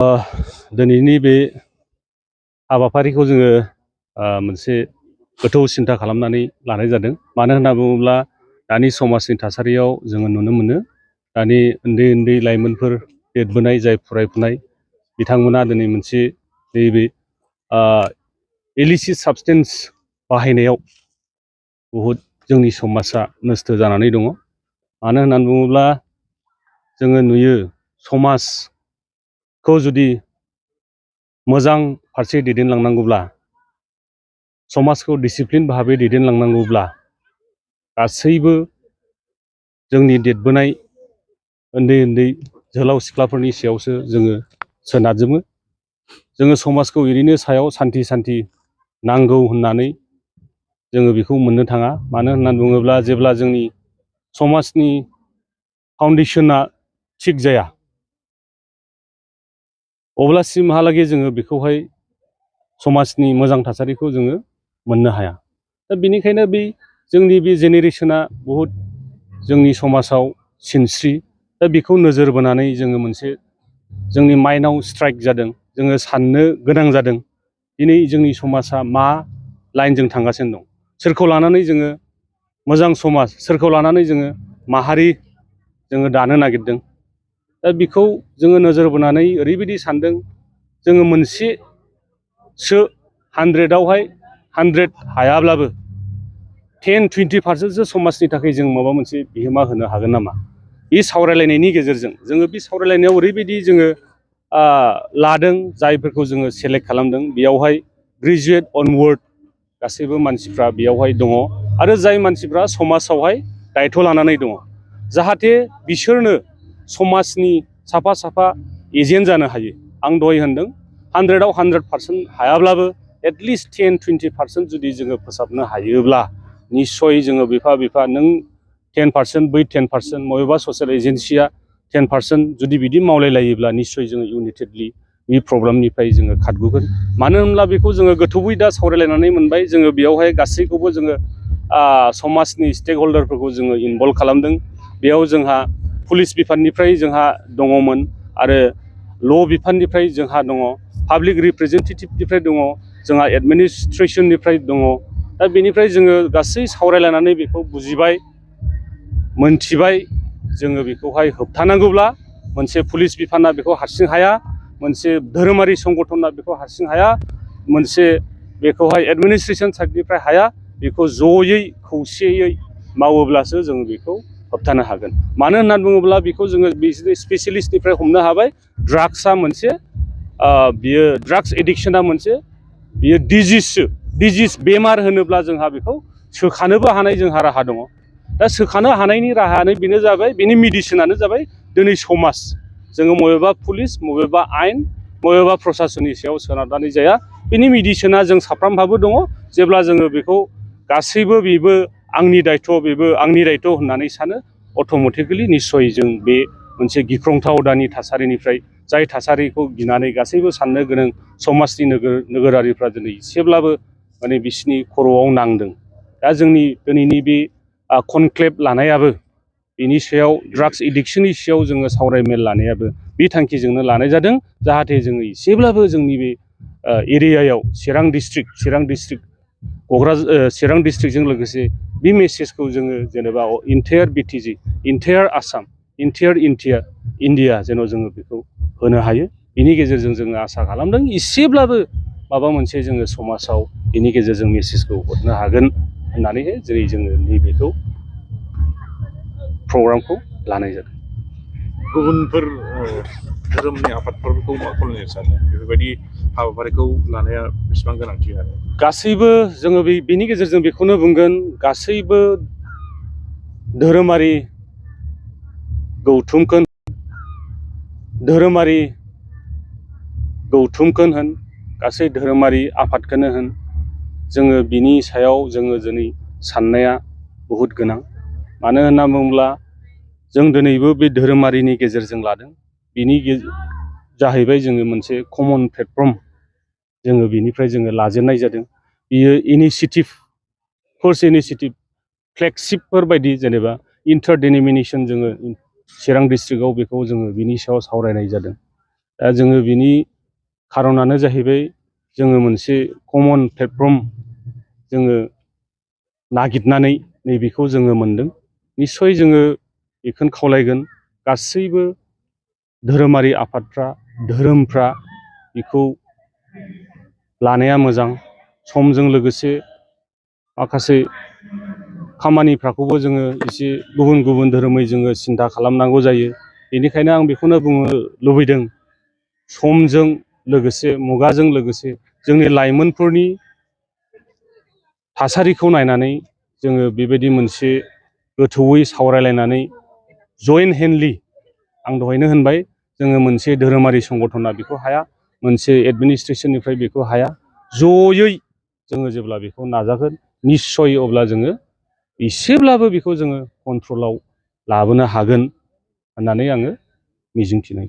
दिनैनि बे हाबाफारिखौ जोङो मोनसे गोथौ सिन्था खालामनानै लानाय जादों। मानो होनना बुङोब्ला दानि समाजनि थासारियाव जोङो नुनो मोनो दानि उन्दै उन्दै लाइमोनफोर देरबोनाय जाय फरायफुनाय बिथांमोना दिनै मोनसे नैबे इलिसिट साबस्टेन्स बाहायनायाव बहुद जोंनि समाजा नस्थ' जानानै दङ। मानो होननानै बुङोब्ला जोङो नुयो समाजखौ जुदि मोजां फारसे दैदेनलांनांगौब्ला समाजखौ डिसिप्लिन भाबै दैदेनलांनांगौब्ला गासैबो जोंनि देरबोनाय उन्दै उन्दै जोहोलाव सिख्लाफोरनि सायावसो जोङो सोनारजोबो। जोङो समाजखौ ओरैनो सायाव सान्थि नांगौ होननानै जोङो बेखौ मोननो थाङा। मानो होननानै बुङोब्ला जेब्ला जोंनि समाजनि फाउन्डेसना थिग जाया अब्लासिमहालागै जोङो बेखौहाय समाजनि मोजां थासारिखौ जोङो मोननो हाया। दा बेनिखायनो जोंनि बे जेनेरेसना बहुद जोंनि समाजाव सिनस्रि। दा बेखौ नोजोर बोनानै जोङो मोनसे जोंनि माइन्डआव स्ट्राइक जादों, जोङो साननो गोनां जादों दिनै जोंनि समाजा मा लाइनजों थांगासिनो दं, सोरखौ लानानै जोङो मोजां समाज, सोरखौ लानानै जोङो माहारि जोङो दानो नागिरदों। दा बेखौ जोङो नोजोर बोनानै ओरैबायदि सानदों जोङो मोनसेसो 100आवहाय 100 हायाब्लाबो 10-20% समाजनि थाखाय जों माबा मोनसे बिहोमा होनो हागोन नामा? बे सावरायलायनायनि गेजेरजों जोङो बे सावरायलायनायाव ओरैबायदि जोङो लादों, जायफोरखौ जोङो सेलेक्ट खालामदों बेयावहाय ग्रेजुवेट अनवार्ड गासैबो मानसिफ्रा बेयावहाय दङ आरो जाय मानसिफ्रा समाजावहाय दायथ' लानानै दङ जाहाथे बिसोरनो समाजनि साफा एजेन्ट जानो हायो। आं दहाय होनदों 100आव 100% हायाब्लाबो एटलिस्ट 10-20% जुदि जोङो फोसाबनो हायोब्ला निस्सय जोङो बिफा नों 10% बै 10% बबेबा ससियेल एजेन्सिया 10% जुदि बिदि मावलायलायोब्ला निस्सय जोङो इउनाइटेडलि बे प्रब्लेमनिफ्राय जोङो खारग'गोन। मानो होनब्ला बेखौ जोङो गोथौयै दा सावरायलायनानै मोनबाय, जोङो बेयावहाय गासैखौबो जोङो समाजनि स्टेक हल्डारफोरखौ जोङो इनभल्भ खालामदों। बेयाव जोंहा पुलिस बिफाननिफ्राय जोंहा दङमोन आरो ल' बिफाननिफ्राय जोंहा दङ, पाब्लिक रिप्रेजेन्टेटिभनिफ्राय दङ, जोंहा एडमिनिस्ट्रेसननिफ्राय दङ। दा बेनिफ्राय जोङो गासै सावरायलायनानै बेखौ बुजिबाय, मोनथिबाय जोङो बेखौहाय होबथानांगौब्ला मोनसे पुलिस बिफाना बेखौ हारसिं हाया, मोनसे धोरोमारि संगठना बेखौ हारसिं हाया, मोनसे बेखौहाय एडमिनिस्ट्रेसन साइडनिफ्राय हाया। बेखौ जयै खौसेयै मावोब्लासो जों बेखौ होबथानो हागोन। मानो होननानै बुङोब्ला बेखौ जोङो स्पेसियलिस्टनिफ्राय हमनो हाबाय, ड्राग्सआ मोनसे बियो ड्राग्स एडिक्सना मोनसे बियो डिजिस बेमार होनोब्ला जोंहा बेखौ सोखानोबो हानाय जोंहा राहा दङ। दा सोखानो हानायनि राहायानो बेनो जाबाय, बेनि मेडिसिनानो जाबाय दिनै समाज। जोङो बबेबा पुलिस, बबेबा आयेन, बबेबा प्रसासननि सायाव सोनारनानै जाया। बिनि मेडिसिना जों साफ्रोमहाबो दङ। जेब्ला जोङो बेखौ गासैबो बेबो आंनि दायथ', बेबो आंनि दायथ' होननानै सानो, अट'मेटिकेलि निस्सय जों बे मोनसे गिख्रंथाव दानि थासारिनिफ्राय, जाय थासारिखौ गिनानै गासैबो साननो गोनां समाजनि नोगोरारिफ्रा दिनै एसेब्लाबो माने बिसिनि खर'आव नांदों। दा जोंनि दिनैनि बे कनक्लेभ लानायाबो बेनि सायाव ड्राग्स एडिक्सननि सायाव जोङो सावरायमेल लानायाबो बे थांखिजोंनो लानाय जादों, जाहाथे जोङो एसेब्लाबो जोंनि बे एरियायाव चिरां डिस्ट्रिक्टजों लोगोसे बे मेसेजखौ जोङो जेनेबा entire BTC, entire Assam, entire India जेन' जोङो बेखौ होनो हायो। बिनि गेजेरजों जोङो आसा खालामदों एसेब्लाबो माबा मोनसे जोङो समाजाव बिनि गेजेरजों मेसेजखौ हरनो हागोन होननानैहाय जेरै जोङो नैबेखौ प्रग्रामखौ लानाय जादों। गुबुनफोर धोरोमनि आफादफोरखौ मा खालामनो सानो बेफोरबायदि हाबाफारिखौ लानाया बेसेबां गोनांथि? आरो गासैबो जोङो बेनि गेजेरजों बेखौनो बुंगोन, गासैबो धोरोमारि गौथुमखौनो होन, गासै धोरोमारि आफादखौनो होन, जोङो बिनि सायाव जोङो दिनै साननाया बहुद गोनां। मानो होनना बुङोब्ला जों दिनैबो बे धोरोमारिनि गेजेरजों लादों। बिनि जाहैबाय जोङो मोनसे कमन प्लेटफर्म, जोङो बिनिफ्राय जोङो लाजेननाय जादों। बियो फार्स्ट इनिसियेटिभ फ्लेगशिपफोर बायदि जेनेबा इन्टार डिनोमिनेसन जोङो चिरां डिस्ट्रिक्टआव बेखौ जोङो बिनि सायाव सावरायनाय जादों। दा जोङो बिनि खारनानो जाहैबाय जोङो मोनसे कमन प्लेटफर्म जोङो नागिरनानै नैबेखौ जोङो मोनदों। निस्सय जोङो बेखौनो खावलायगोन गासैबो धोरोमारि आफादफ्रा धोरोमफ्रा बेखौ लानाया मोजां। समजों लोगोसे माखासे खामानिफ्राखौबो जोङो एसे गुबुन गुबुन धोरोमै जोङो सिन्था खालामनांगौ जायो। बेनिखायनो आं बेखौनो बुंनो लुबैदों, समजों लोगोसे मुगाजों लोगोसे जोंनि लाइमोनफोरनि थासारिखौ नायनानै जोङो बेबायदि मोनसे गोथौयै सावरायलायनानै जयेन्ट हेन्डलि, आं दहायनो होनबाय जोङो मोनसे धोरोमारि संगठना बेखौ हाया, मोनसे एडमिनिस्ट्रेसननिफ्राय बेखौ हाया, जयै जोङो जेब्ला बेखौ नाजागोन निस्सय अब्ला जोङो एसेब्लाबो बेखौ जोङो कन्ट्रलाव लाबोनो हागोन होननानै आङो मिजिंथिनाय।